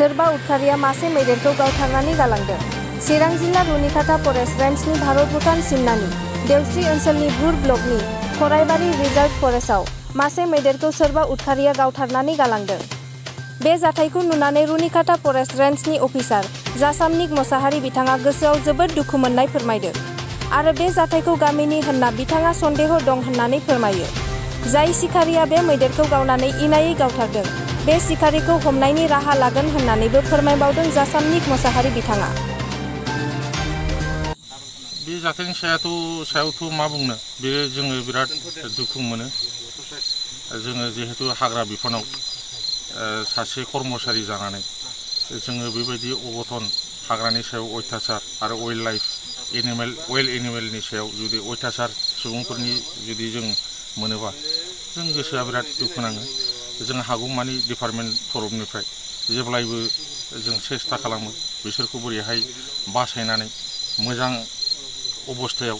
सोरबा उदखारिया मासे मैदेरखौ गावथारनानै गालांदों। चिरां जिल्ला रुनिकाटा फरेस्ट रेन्जनि भारत-भुटान सिमनानि देवस्रि ओनसोलनि भुर ब्लकनि खराइबारि रिजार्भ फरेस्टआव मासे मैदेरखौ सोरबा उदखारिया गावथारनानै गालांदों। बे जाथायखौ नुनानै रुनिकाटा फरेस्ट रेन्जनि अफिसार जासामनिक मसाहारि बिथाङा गोसोआव जोबोद दुखु मोननाय फोरमायदों आरो बे जाथायखौ गामिनि होनना बिथाङा सन्देह दं होननानै फोरमायो। जाय सिखारिया बे मैदेरखौ गावनानै इनायै गावथारदों बे सिखारिखौ हमनायनि राहा लागोन होननानैबो फोरमायबावदों जासामनिक मसाहारि बिथाङा। बे जाथायनि सायावथ' मा बुंनो, बे जोङो बिराद दुखु मोनो। जोङो जिहेतु हाग्रा बिफानाव सासे कर्मचारि जानानै जोङो बेबायदि अघटन हाग्रानि सायाव अयथासार आरो वाइल्ड एनिमेलनि सायाव जुदि अयथासार सुबुंफोरनि जुदि जों मोनोबा जों गोसोआ बिराद दुखु नाङो। जों हागौमानि डिपार्टमेन्ट तरफनिफ्राय जेब्लायबो जों सेस्था खालामो बिसोरखौ बोरैहाय बासायनानै मोजां अबस्थायाव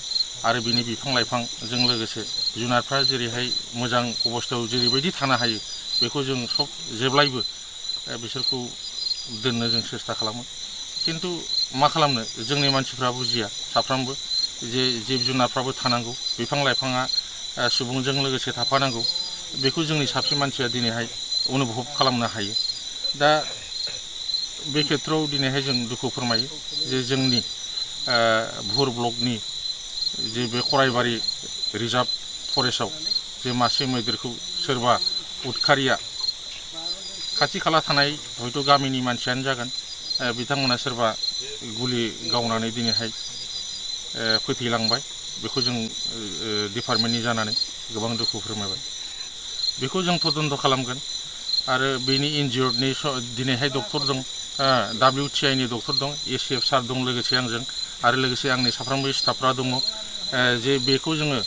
आरो बिनि बिफां लाइफांजों लोगोसे जुनारफ्रा जेरैहाय मोजां अबस्थायाव जेरैबायदि थानो हायो बेखौ जों जेब्लायबो बिसोरखौ दोननो जों सेस्था खालामो। खिन्थु मा खालामनो, जोंनि मानसिफ्रा बुजिया साफ्रामबो जे जिब जुनारफ्राबो थानांगौ, बिफां लाइफाङा सुबुंजों लोगोसे थाफानांगौ, बेखौ जोंनि साबसिन मानसिया दिनैहाय अनुभब खालामनो हायो। दा बे खेत्रआव दिनैहाय जों दुखु फोरमायो जे जोंनि भुर ब्लकनि जे बे खराइबारि रिजार्भ फरेस्टआव जे मासे मैदेरखौ सोरबा उदखारिया खाथि खाला थानाय हयथ' गामिनि मानसियानो जागोन, बिथांमोना सोरबा गुलि गावनानै दिनैहाय फोथैलांबाय। बेखौ जों डिपार्टमेन्टनि जानानै गोबां दुखु फोरमायबाय। बेखौ जों तदन्त खालामगोन आरो बेनि इनजियर्डनि दिनैहाय डक्टर दं, WTI नि डक्टर दं, ACF सार दं लोगोसे आंजों, आरो लोगोसे आंनि साफ्रोमबो स्टाफफ्रा दङ। जे बेखौ जोङो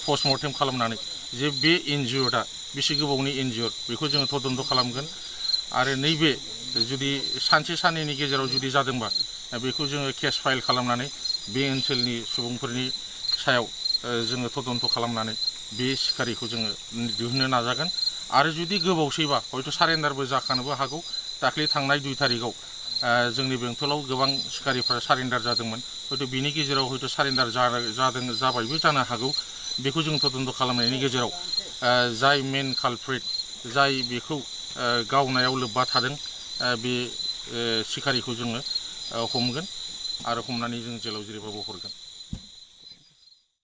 पस्टमर्टेम खालामनानै जे बे इनजियर्डआ बेसे गोबावनि इनजियर्ड बेखौ जोङो तदन्त खालामगोन आरो नैबे जुदि सानसे साननैनि गेजेराव जुदि जादोंबा बेखौ जोङो केस फाइल खालामनानै बे ओनसोलनि सुबुंफोरनि सायाव जोङो तदन्त खालामनानै बे सिखारिखौ जोङो दिहुननो नाजागोन। आरो जुदि गोबावसैबा हयथ' सारेन्डारबो जाखानोबो हागौ। दाख्लै थांनाय 2 तारिखआव जोंनि बेंटलाव गोबां सिखारिफ्रा सारेन्डार जादोंमोन, हयथ' बिनि गेजेराव हयथ' सारेन्डार जाबायबो जानो हागौ। बेखौ जों तदन्त खालामनायनि गेजेराव जाय मेन कालप्रिट, जाय बेखौ गावनायाव लोब्बा थादों, बे सिखारिखौ जोङो हमगोन आरो हमनानै जों जेलाव जेरैबाबो हरगोन।